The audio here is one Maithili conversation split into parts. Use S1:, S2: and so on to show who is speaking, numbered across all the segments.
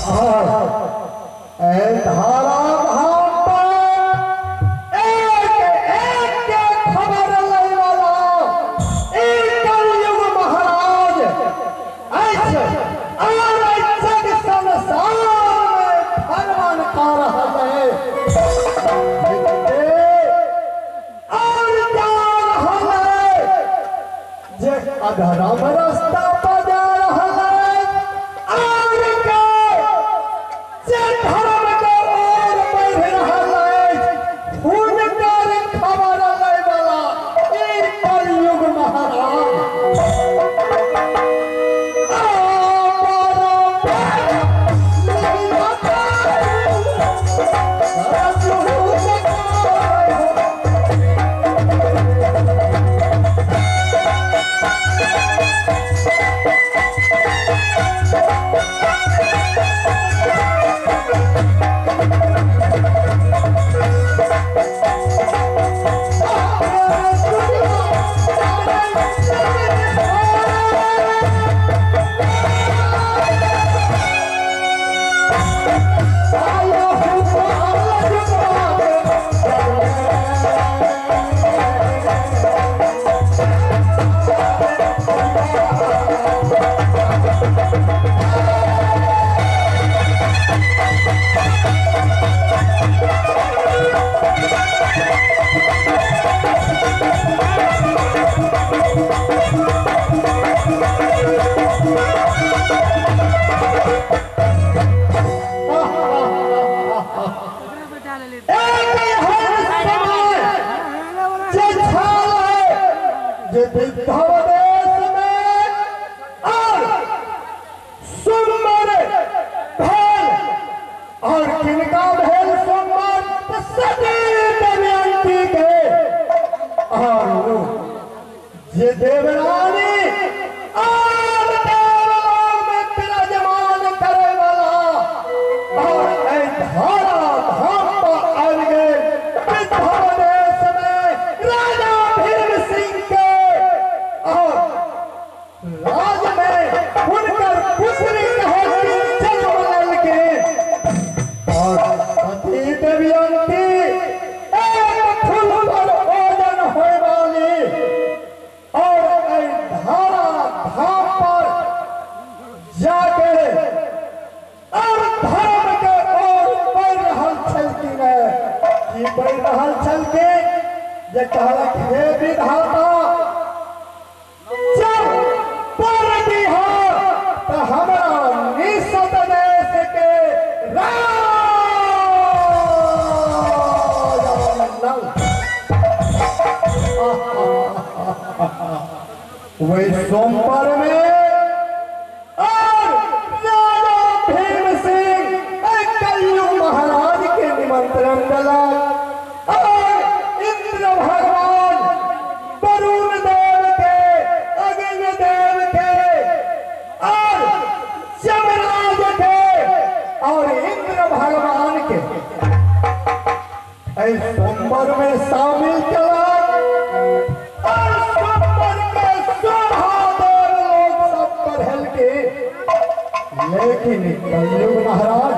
S1: धारा धाम पर एक एक के खबर लै वाला कलयुग महाराज अछि और जग संसार में भगवान का रहल है और जा रहल है जे अधर्म रास्ता पर जा रहल है और के जे धर्म के ओर बढ़ रहल अछि हुनकर खबर लै वाला ई कलयुग महाराज। जे देवरानी और देवलोक में विराजमान करे वाला और धारा धाम पर आबि गेल देश में राजा भीम सिंह के और राज में हुनकर पुत्री कहलखिन जन्म लेलखिन और सती देवयंती एक फूल पर ओजन होय वाली और धारा धाम पर जाके और धर्म के ओर बढ़ रहल छलखिन की बढ़ रहल छलखिन जे कहलक हे विधाता जब पर बिहार तो हमरा निषद देश के राजा वही सोमवार में और राजा भीम सिंह कलयुग महाराज के निमंत्रण दिलक और इंद्र भगवान वरुण देव के अग्नि देव के और यमराज के और इंद्र भगवान के सोमवार में शामिल कलक और सोमवार के शोभा देव लोग सब पढ़ल के। लेकिन कलयुग महाराज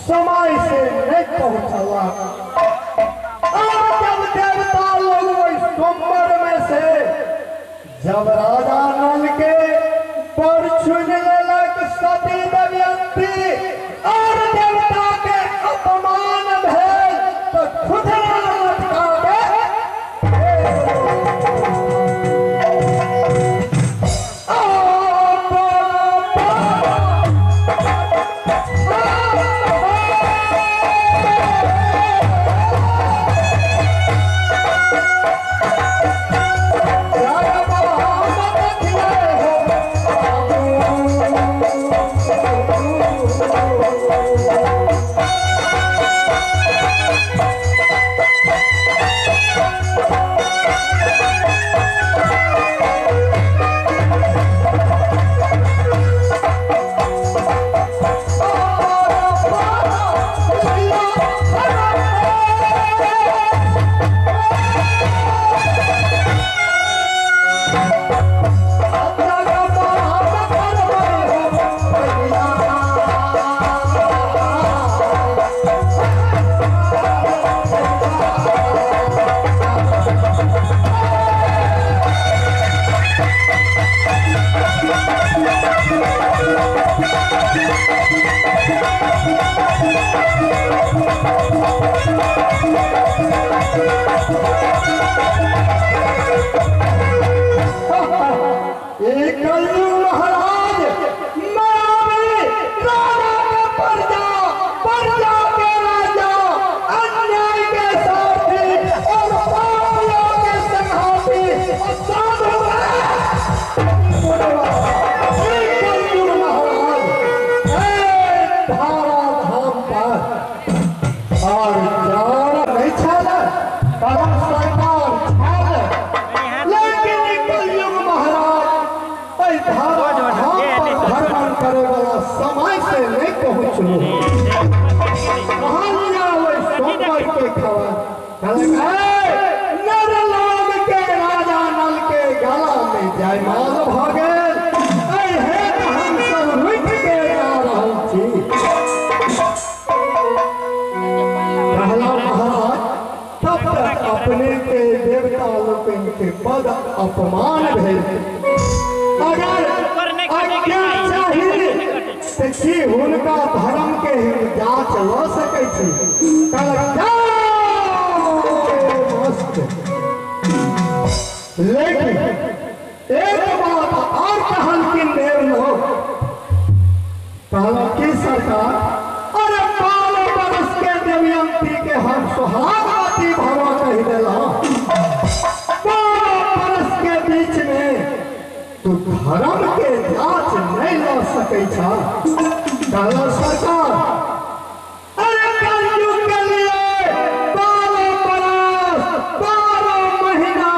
S1: समय से नहीं पहुंचला और जब देवता लोग वही सोमवार में से जब राजा नल के पर चुन लेलक सती दमयंती और देवता के अपमान भेल तो खुदरा लटका के महाराज राजा के प्रजा, प्रजा के राजा, अन्याय के साथी और पापियों के संघाती और साधु महाराज धारा धाम पर और जान नहीं छल कारण सरकार छल, लेकिन कलयुग महाराज धारा धाम पर भ्रमण करे वाला समय से नहीं पहुँचलू। सोमवार के खबर नर लोग के राजा नल के गला में जयमाल भ गेल, हम सब रुकि के जा रहल छी। कहला महाराज तब तक अपने के देवता लोकनि के पद अपमान भेल। अगर आज्ञा चाही तऽ की हुनका धर्म के हम जांच लऽ सकै छी? लेकिन एक बात और कहलखिन देव लोग, कहला की सरकार अरे 12 बरस के देवयंती के हम सुहागवती भवा कहि देलहुँ। 12 बरस के बीच में तू धर्म के जांच नहीं ल सकै छ। कहला सरकार अरे कलयुग के लिए 12 बरस 12 महीना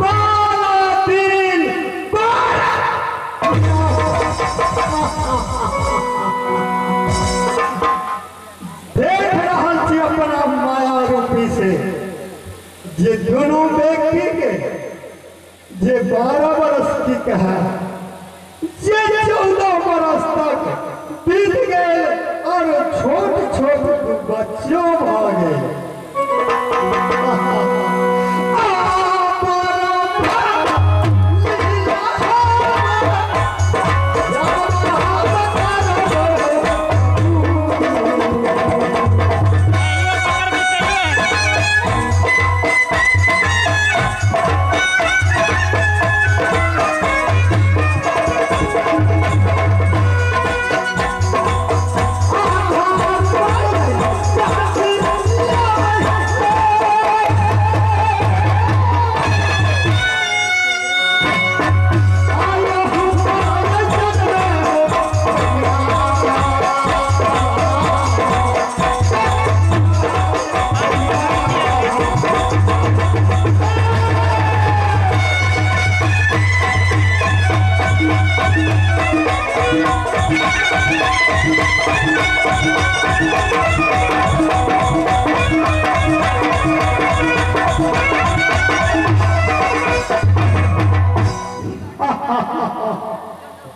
S1: 12 दिन 12 देख रहल छी अपना माया रूपी से जे दोनों व्यक्ति के जे 12 बरस की कहे जे 14 बरस तक बीत गए और छोट छोट बच्चों भ गए।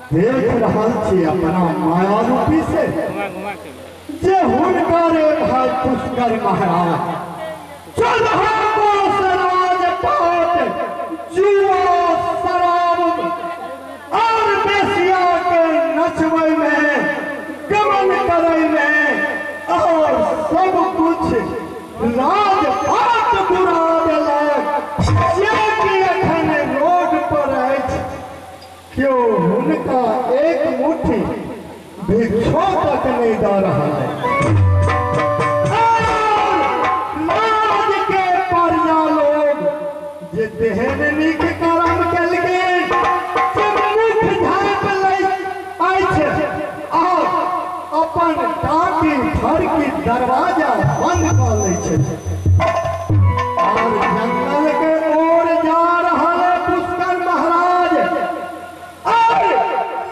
S1: देख रहल छी अपना माया रूपी से जे हुनकर भाई पुष्कर महाराज 14 कोस राजपाट जुआ शराब और बेसिया के नचबै में गमन करै में और सब कुछ राजपाट बुरा देलक। जे कि एखन रोड पर अछि क्यों हुनका एक मुट्ठी भिक्षो तक नहीं दऽ रहल है। राज के प्रजा लोग जे तेहन नीक कर्म केलखिन जे मुख झाँप लैत अछि और अपन टाटी फड़की दरवाजा बंद कऽ लै छै और जंगल के ओर जा रहल है पुष्कर महाराज। और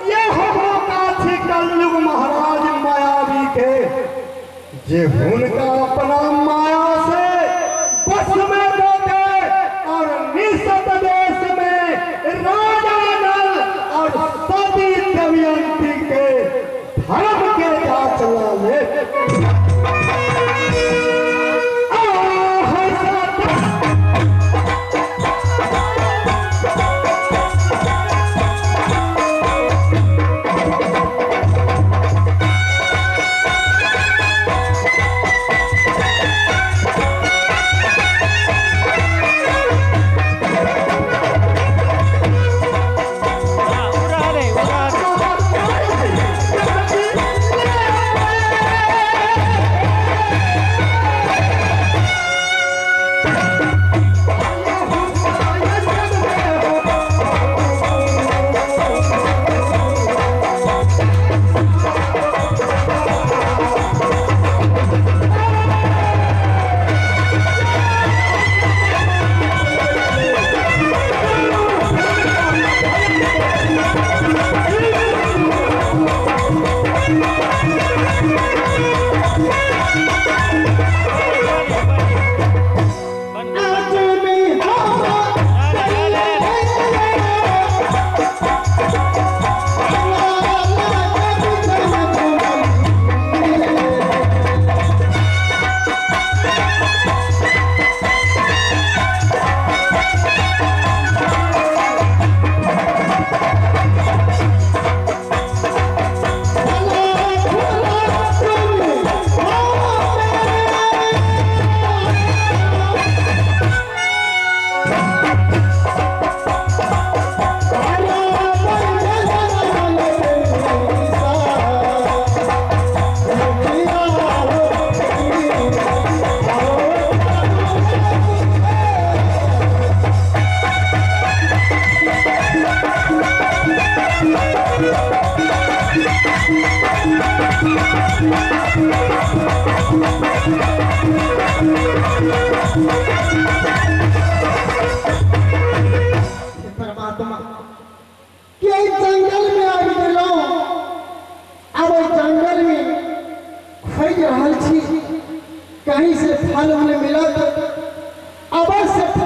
S1: यह मौका छी कलयुग महाराज मायावी के जे हुनका अपना माया से बस में दऽ के और निषद देश में राजा नल और सती दमयंती के धर्म के जांच ला ले।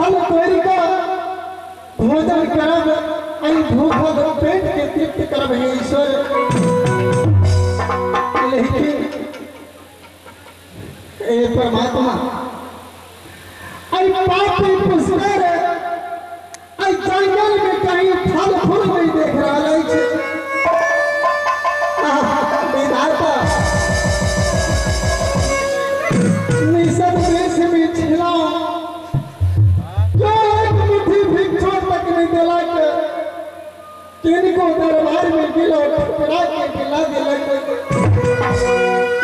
S1: फल तोड़ के भोजन करब, आई भूखल पेट के तृप्त करब हे ईश्वर। लेकिन ए परमात्मा, आई पापी पुष्कर आई जंगल में कहीं फल फूल नहीं देख रहा है। विधाता निषद देश में छिला जो एक मुट्ठी भिक्षु तक नहीं दिलक, किनको दरबार में गिलो ठुकरा के गिला दिलक।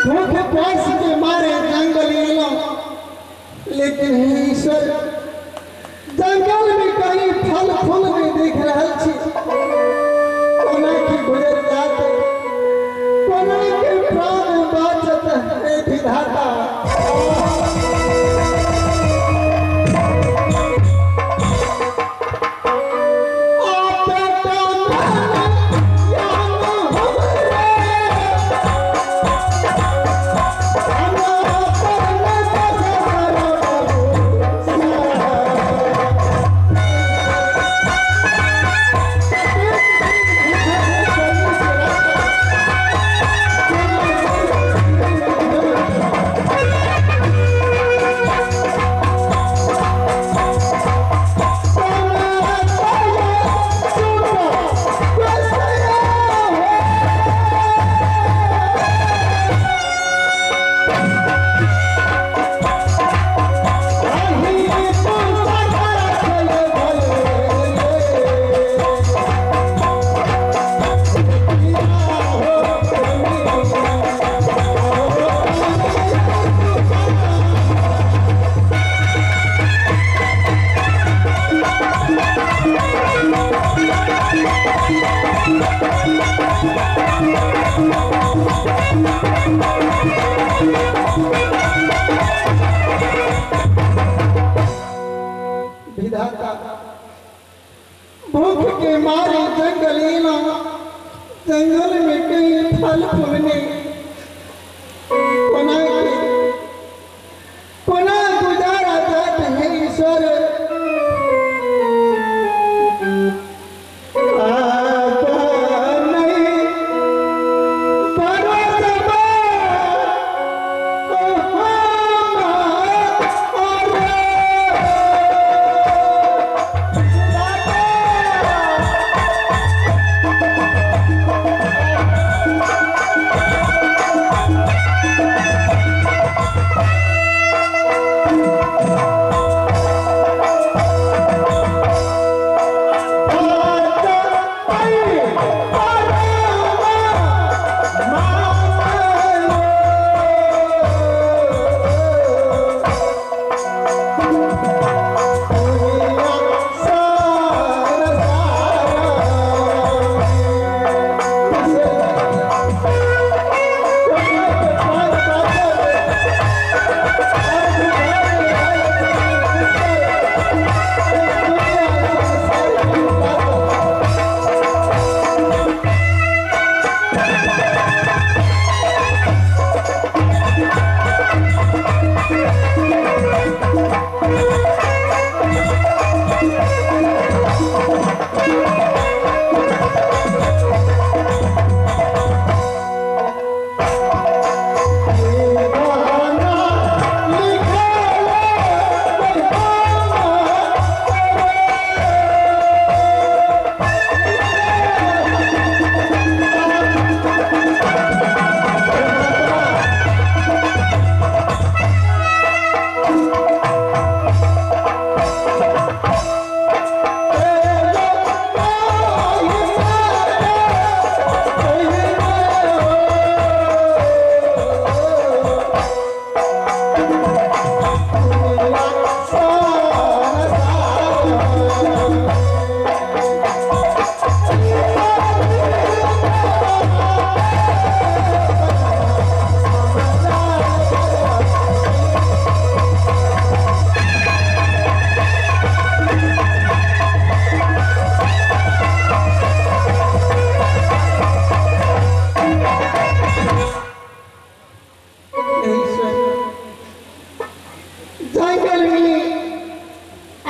S1: भूख प्यास के मारे जंगल एलो, लेकिन हे ईश्वर जंगल में कहीं फल फूल नहीं देख रहा छी। कोना की गुजर जात, कोना के प्राण बाचत हे विधाता। विधाता भूख के मारे जंगल एला, जंगल में कहीं फल फूल नहीं, कोना के कोना गुजारा जात है ईश्वर।
S2: Oh,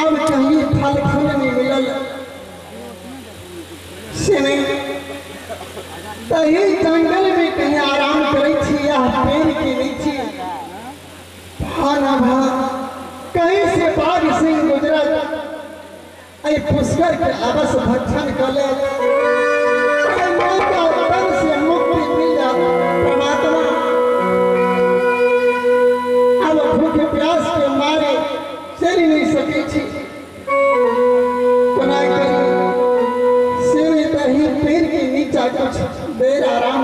S1: अब कहीं फल फूल नहीं मिलल से नहीं तही जंगल में कहीं आराम करै छी या पेड़ के नीचे भाना भा कहीं से बाघ सिंह गुजरल अरे पुष्कर के अवश्य भक्षण कर ले तन से मुक्ति मिल जाए परमात्मा। अब भूख प्यास के मारे चल नहीं सके छी कोना करी से तही पेड़ के नीचा कुछ देर आराम